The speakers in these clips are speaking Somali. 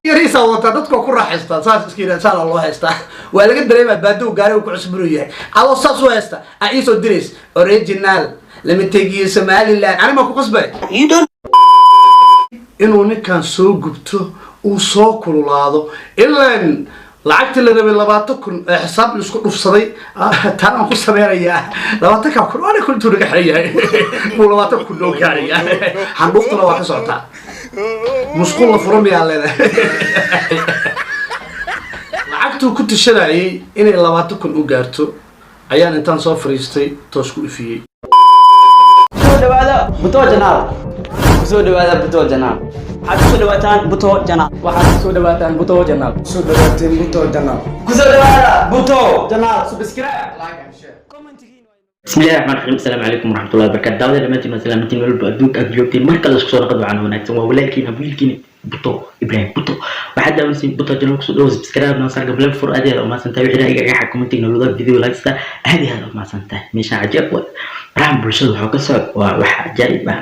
Yariisaa wataa, dadka waa ku raaxaystaa. Saas iska yidhahda, saana loo haystaa. Waa laga dareemaa baadow gaari uu ku cusub inuu yahay. Adoo saas u haysta aa iisoo dirays original lama tegiyo Somaliland. Ani ma ku qasbay inuu ninkan soo gubto, uu soo kululaado? Ilan lacagtii la rabay 20,000 ee xisaab la isku dhufsaday, taan aan ku sameynayaa 20,000 ana kuntuu naga xiran yahay buu 20,000 noo gaaraya. Xandhuuftuna waa ka socotaa. Musqul la fura miyaa leedahay? Lacagtuu ku tashanayay inay 20,000 u gaarto ayaan intaan soo fariistay toos ku ifiyey. Kusoo dhawaada Buto Channel. Kusoo dhawaada Buto Channel. Waxaad kusoo dhawaataan Buto Channel. Waxaad kusoo dhawaataan Buto Channel. Kusoo dhawaateen Buto Channel. Kusoo dhawaada Buto Channel. Subscribe, like and share. بسم الله الرحمن الرحيم. السلام عليكم ورحمة الله وبركاته. داود dhamaantiin waa salaamantiin meel walba adduunka aad joogtiin. Marka la isku soo noqod waxaan wanaagsan waa walaalkiina, wiilkiina Buto Ibrahim Buto. Waxaad daawanaysiin Buto Channel. Kusoo dhawo, subscribe noo saar, gablan fur. Aad iyo aad umahadsan tahay. Wixii ra'yiga iga commenting nolada video like star. Aad iyo aad umahadsan tahay. Meesha cajaab wa baraha bulshada waxaa ka socda waa wax cajaa'ib ah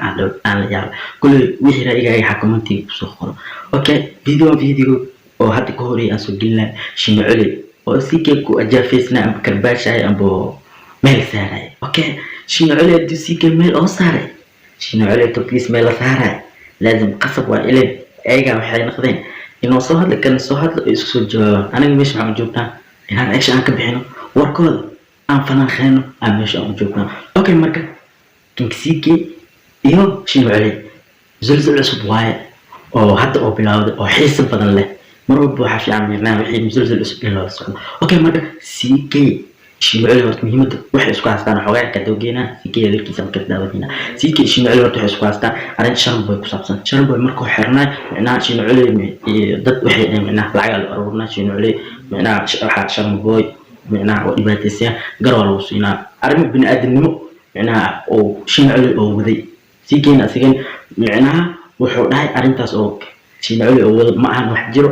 aan la yaabo. Kulli wixii ra'yiga iga commenting kusoo qoro. Okay, video oo hadda ka horeeyay aan soo gelinaa Shino Culi oo si kee ku ajaafeysnaa amba karbaashahay amba meel saaray. Okay, Shino Culi hadduu sii kee meel oo saaray, Shino Culi tobkiis meel la saaray laazim qasab waa. Ileen ayagaa waxay noqdeen inuu soo hadli karin, soo hadlo oo isku soo jawaabaan. Aniga meesha waxaan u joognaa inaan action aan ka bixino, warkooda aan falanqeyno aan meesha aan u joognaa. Okay, marka King CK iyo Shino Culi musalsal cusub waaye oo hadda oo bilowday oo xiiso badan leh. Mar walba waxaa fiican micnaha wixii musalsal cusub in loola socdo. Okay, marka CK Shino Culi horta muhiimadda waxay isku haystaan xoogaa ka dawgeena CK hadalkiisa marka daawadina. CK Shino Culi horta waxay isku haystaan arrin Sharmboy ku saabsan. Sharmboy markuu xirnay, micnaha Shino Culi iyo dad waxay dhaheen micnaha lacagaa loo aruurinaa Shino Culi, micnaha waxaa Sharmboy micnaha oo dhibaataysan garwaa lagu siinaa. Arrimo bini'aadanimo micnaha oo Shino Culi oo waday CK-na asigan micnaha wuxuu dhahay arrintaas oo Shino Culi oo wado ma ahan wax jiro.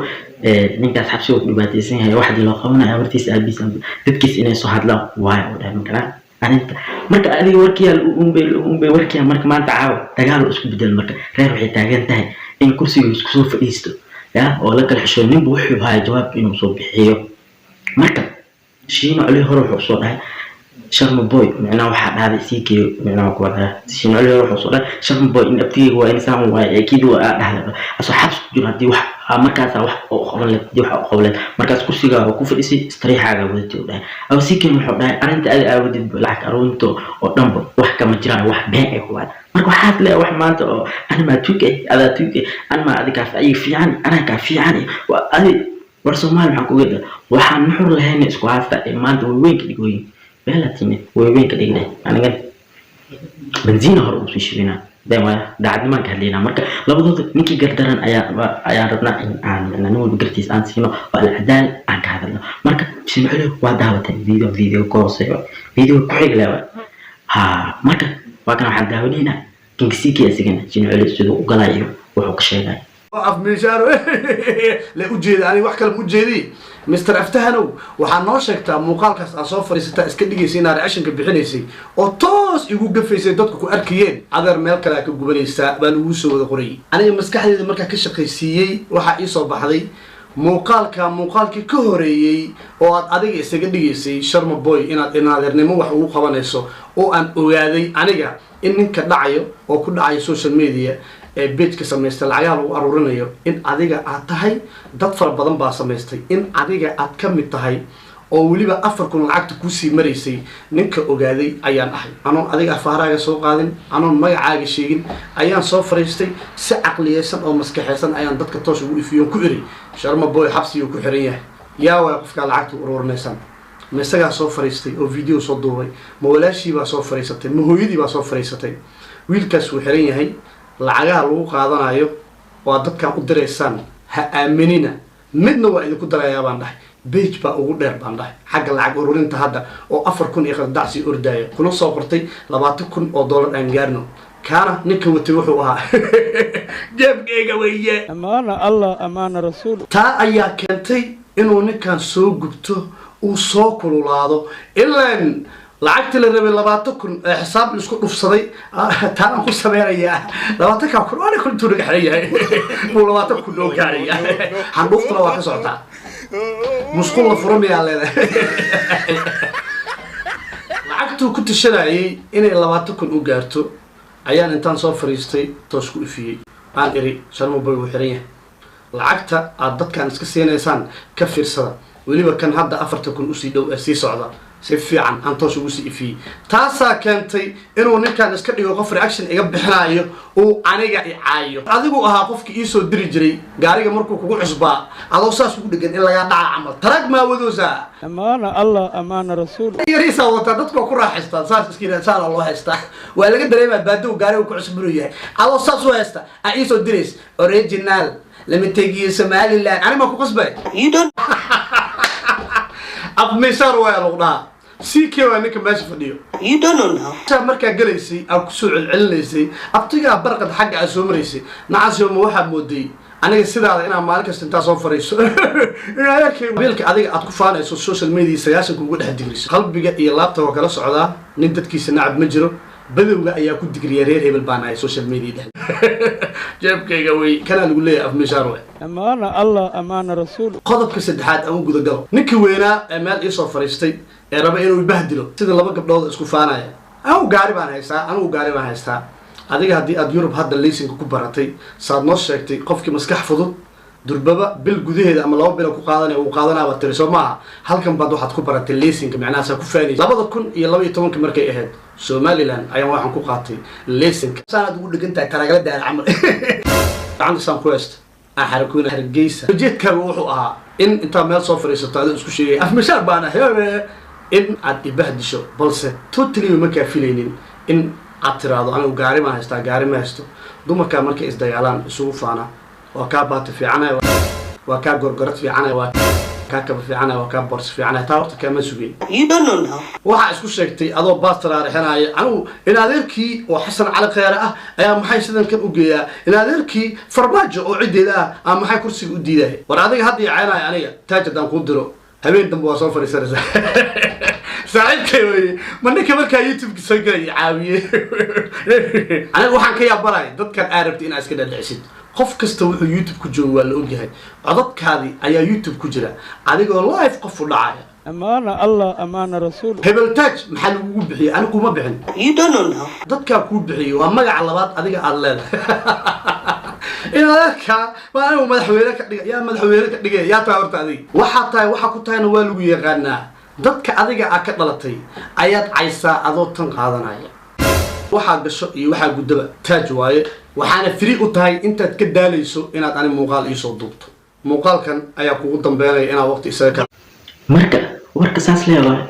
Ninkaas xabsiga ku dhibaataysan yahay, waxdii loo qabanaya abartiisa, aabihiisa, dadkiis inay soo hadlaan waayo oo dhahay. Marka arrinta marka adiga warkiyaa unbay warkiyaa. Marka maanta caawa dagaal oo isku bedel. Marka reer waxay taagan tahay in kursiga isku soo fadhiisto ya oo la kala xisho, ninba wuxuu haya jawaab inuu soo bixiyo. Marka Shiino Culi hore wuxuu soo dhahay Sharma Boy micnaha waxaa dhahday CK micnaha ku wada Shiino Culi hore wuxuu soo dhahay Sharma Boy in abtigeyga waa insaan waaye kidi waa dhahday asoo xabs ku jiro. Haddii wax markaasa wax oo qaban leed, haddii wax u qaban leed, markaas kursiga waa ku fadhisay, istariixaaga wadatay uu dhahay. Aw CK wuxuu dhahay arrinta adi aawadid lacag aruurinta oo dhanba wax kama jiraan, wax been ay ku waay. Marka waxaad leeyahay wax maanta oo animaa tuug eh, adaa tuug eh, animaa adi kaa ayaga fiican, anaa kaa fiican waa adi. War Soomaali maxaan kuga da waxaan nuxur lahayn isku haasta ee maanta wayweynka dhigooyin beelatine wayweynka dhigne. Anigan benziina hore usii shubinaa been waaya, daacadnimaan ka hadlaynaa. Marka labadooda ninkii gardaran ayaa ayaan rabnaa in aan micnaa nin walba gartiis aan siino oo alcadaal aan ka hadalno. Marka Shino Culi waa daawateen video ka hooseeyo, video ku xig leh ha. Marka waa kana, waxaan daawanaynaa King CK asigana Shino Culi siduu u galayo, wuxuu ka sheegay. Af miishaaro la ujeeda, ani wax kale ma ujeedi. Mr Aftahanow, waxaa noo sheegtaa muuqaalkaas aad soo fadhiisataa iska dhigaysay inaad reactionka bixinaysay oo toos igu gafaysay, dadku ku arkayeen. Adeer, meel kale aa ka gubanaysaa baa lagu soo wada qorayay. Aniga maskaxdeyda markaa ka shaqaysiiyey, waxaa ii soo baxday muuqaalka muuqaalkii ka horeeyey oo aad adiga isaga dhigaysay Sharma Boy inaad inaadeernimo wax ugu qabanayso, oo aan ogaaday aniga in ninka dhacayo oo ku dhacayo social media ee page-ka samaystay lacagaha lagu aruurinayo in adiga aad tahay. Dad fara badan baa samaystay, in adiga aad ka mid tahay oo weliba 4,000 lacagta kuusii maraysay. Ninka ogaaday ayaan ahay. Anoon adiga afaaraaga soo qaadin, anoon magacaaga sheegin, ayaan soo fariistay. Si caqliyeysan oo maskaxeysan ayaan dadka toos ugu ifiyoon ku iri: Sharma Boy xabsiguu ku xiran yahay, yaa waay qofkaa lacagta uruurinaysan? Ma isagaa soo fariistay oo video soo duubay? Ma walaashii baa soo fariisatay? Ma hooyadii baa soo fariisatay? Wiilkaas wuu xiran yahay, lacagaha lagu qaadanayo waa dadkan u diraysaan, ha aaminina. Midna waa idinku darayaa baan dhahay, page baa ugu dheer baan dhahay xagga lacag ururinta hadda oo 4,000 iyo qardacsi ordaayo, kuna soo qortay $20,000 aan gaarno. Kaana ninka watay wuxuu ahaa jeebkeyga weye. Amaana Allah, amaana rasuul. Taa ayaa keentay inuu ninkan soo gubto, uu soo kululaado ilan. Lacagtii la rabay 20,000 ee xisaab isku dhufsaday taanaan ku sameynayaa 20,000 waana kun intuu naga xiran yahay buu 20,000 noo gaaraya. Xandhuuftuna waa ka socotaa, musqul la fura miyaa leedahay? Lacagtuu ku tashanayay inay 20,000 u gaarto ayaan intaan soo fariistay toos ku ifiyey, aan iri Sharmaboy wuu xiran yahay. Lacagta aad dadkan iska siinaysaan ka fiirsada, weliba kan hadda 40,000 usii dhow ee sii socda si fiican aan toos ugu sii ifiyey. Taasaa keentay inuu ninkan iska dhigo qof reaction iga bixinayo, uu aniga i caayo. Adigu ahaa qofki iisoo diri jiray gaariga markuu kugu cusbaa, adoo saas ugu dhegan in lagaa dhaca camal tarag maawadoosa. Amaana Allah, amaana rasuul. Yariisaa wataa, dadku waa ku raaxaystaan, saas iska saana loo haystaa, waa laga dareemaa baadow gaariga ku cusub inuu yahay. Adoo saas u haysta aa iisoo dirays original lama tegiyo Somaliland. Ani maa ku qasbay? Afmiishaar waaya lagu dhahaa. CK waa ninka meesha fadhiyo. Saa markaa gelaysay aa kusoo celcelinaysay abtigaa barqad xagga aa soo maraysay. Nacasyo, ma waxaa mooday aniga sidaada inaa maalin kasta intaa soo fariiso biilka adiga aad ku faanayso social media 90 ugu dhex digriso? Qalbiga iyo laabta waa kala socdaa. Nin dadkiisa nacab ma jiro, badowga ayaa ku digriya. Reer hebel baan ahay social media dhex jeebkayga wey kanaa lagu leeyahay afmiishaar way. Amaana Allah, amaana rasuul. Qodobka saddexaad aan u gudagalo, ninkii weynaa ee meel iisoo fariistay ee raba inuu bahdilo sida laba gabdhood isku faanaya, anigu gaari baan haystaa, anigu gaari baan haystaa. Adiga haddii aad Yurub hadda laysinka ku baratay, saad noo sheegtay, qofkii maskax fudud durbaba bil gudaheeda ama 2 bilo ku qaadanaya wuu qaadanaaba tiri, soo maaha? Halkan baad waxaad ku baratay laysinka, macnahaasaa ku faanaysa. 2012-ka markay ahayd Somaliland ayaan waxaan ku qaatay laysinka. Saanaad ugu dhegan tahay taraagala daara camal, gacanta saan ku haysta aan xarakoyna Hargeysa. Ujeedkaaga wuxuu ahaa in intaa meel soo fadhiisato adoo isku sheegay afmashaar baan ahay in aad ibahdisho, balse totally ma kaa filaynin in aad tiraahdo anigu gaari baan haystaa. Gaari ma haysto. Dumarkaa markay isdagaalaan isugu faana, waa kaa baati fiicanay, waa kaa gorgorad fiicanay, waa kaa kaba fiicanay, waa kaa boorso fiicanay. Taa horta kaama sugeyn. Waxaa isku sheegtay adoo baastaraarixinaya, anigu in adeerkii oo Xasan Cali Kheyre ah ayaa maxay sidan kan u geeyaa, in adeerkii Farmaajo oo ciddeeda ah aa maxay kursiga u diidaya. War adiga hadda i ceenaya, aniga taaj haddaan kuu diro habeen dambe waa soo fadhiisanaysaa. Saaxiibkay weye, ma ninka markaa YouTube-ka soo gelaya caawiye? Aniga waxaan ka yaabanaya dadkan aa rabtay inaad iska dhadhicisid. Qof kasta wuxuu YouTube ku joogo waa la ogyahay. Codadkaadii ayaa YouTube ku jira adigoo live qof u dhacaya. Amaana Allah, amaana rasuul. Hebel taaj maxaa lagugu bixiyey? Anigu kuma bixin, dadkaa kuu bixiyey. Waa magaca labaad adiga aada leedahay in adeerkaa waa anigu madaxweyne ka dhiga. Yaa madaxweyne ka dhigaya? Yaa tahay horta adiga? Waxaa tahay, waxaa ku tahayna waa lagu yaqaanaa. Dadka adiga aa ka dhalatay ayaad caysaa adoo tan qaadanaya. Waxaa gasho iyo waxaa guddaba taaj waaye, waxaana free u tahay intaad ka daalayso inaad ani muuqaal iisoo duubto. Muuqaalkan ayaa kugu dambeynaya inaad waqti isaga ka Marka warka saas leedahay,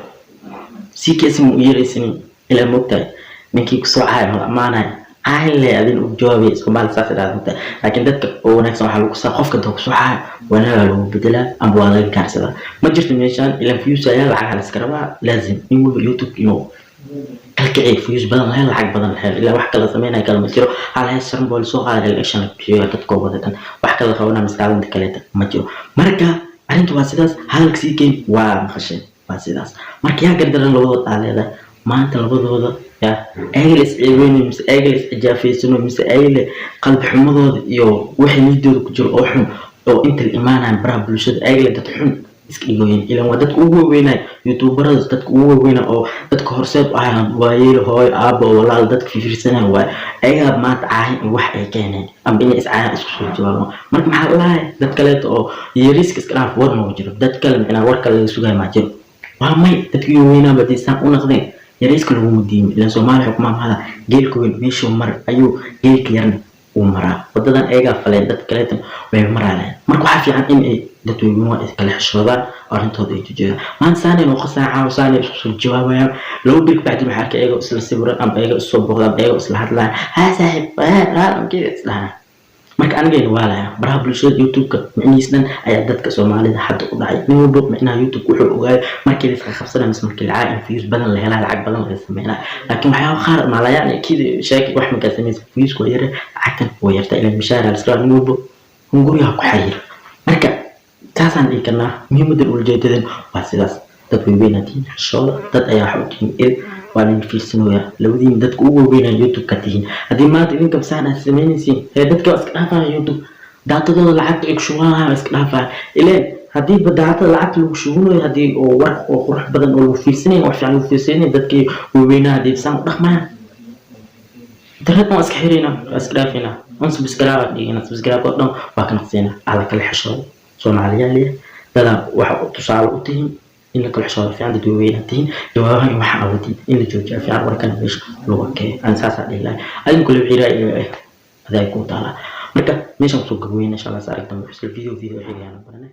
CK ma u yeeraysanin ilaa moogtahay ninkii kusoo caaya oo ammaanaya caayin le adin u jawaabay. Soomaali saas idhaahda moogtahay, laakiin dadka oo wanaagsan waxaa lagu saa qofka doo kusoo caaya wanaagaa lagu bedelaa ama waa laga gaarsadaa. Ma jirto meeshaan ilan views ayaa lacag la iska rabaa. Laazim in weliba YouTube inuu kalkiciyo, views badan lahel, lacag badan lahel, ilaa wax kala sameynaya kale ma jiro. Hal hees saran boo lasoo qaaday, election la bixiyo, dadkoo wada dhan wax kala qabanaa maskaxda kaleeta ma jiro. Marka arrintu waa sidaas. Hadalka CK waa maqasheen, waa sidaas. Marka yaa gardaran labadooda aa leedahay maanta? Labadooda yaa ayaga la isceebeynayo, mise ayaga la iscijaafeysano, mise ayaga la qalbi xumadooda iyo wixii niidooda ku jiro oo xun oo inta la imaanayan baraha bulshada, ayaga la dad xun iska dhigooyin? Ilan waa dadka ugu waaweynay youtuberada, dadka ugu waaweynay oo dadka horseed u ahayan, waayeel, hooyo, aabo, walaal, dadka fiirsanaya waaye. Ayagaa maanta caahin iyo wax ay keeneen ama inay iscaayaan isku soo jawaabaan. Marka maxaa lahay dad kaleeto oo yariiska iska dhaaf, war ma jiro dad kale, micnaa war kale laga sugayo maa jiro? Waa may, dadkii weynaaba dee saan u naqdeen, yariiska laguma diimin. Ilan Soomaaliya xukumaa mahada geelka weyn meeshuu mar ayuu geelka yarna uu maraa. Wadadan ayagaa faleen, dad kaleetan way maraaleen. Marka waxaa fiican in ay dad waaweyn waa iskala xishoodaan, arrintooda ay joojiyaan. Maanta saanay noo qasaaca, saanay isku soo jawaabayaan. 2 bil kabacdi waxaa arkay ayagoo isla sawiran ama ayagoo isoo booqda ama ayagoo isla hadlaya, haa saaxiib, isdhahaa. Marka anigayna waalaya baraha bulshada YouTube-ka micnihiis dhan ayaa dadka Soomaalida hadda u dhacay. Nin walbo micnaha YouTube wuxuu ogaayo markii la iska qabsanaya mise markii lacag in views badan la helaa, lacag badan laga sameynaa. Laakiin waxyaaba qaar maalayaan kidi sheeki wax markaa samaysa, viewsku waa yare, lacagtan waa yarta, ilaa mishaar la iska nin walbo hunguriyaha ku xayir. Marka taasaan dhihi karnaa muhiimadan ulajeedadan waa sidaas. Dad waaweyn aad tihiin, xishooda. Dad ayaa waxa u tihiin il, waa nin fiirsanooya. Labadiin dadka ugu waaweynaa YouTube ka tihiin. Haddii maanta idinka masaan aad samaynaysiin, hee, dadka waa iska dhaafaya YouTube daatadooda, lacagta ay ku shubanayaan waa iska dhaafaya. Ileen haddiiba daatada lacagta lagu shubanayo, haddii oo war oo qurux badan oo lagu fiirsanayo, wax fiican lagu fiirsanayo, dadkii waaweynaa haddii saan u dhaqmayaan, internet waan iska xiraynaa, waa iska dhaafaynaa, unsubscribe aan dhigaynaa, subscribe oo dhan waa ka naqsaynaa. Alla kala xishooda, Soomaaliyaa liya dadaa waxa tusaale u tihiin in la kala xishooda fiican. Dad waaweyn aad tihiin, jawaabaha in waxa awadin in la joojiyo fiican, warkana meesha lagu akeeyo. Aan saasaa dhihi lahay. Adin kule wixii ra'yiga ah adaa ku taalaa. Marka meeshaan kusoo gaboweyna, insha Allah. Saarag dambe isla video xigayaan baranay.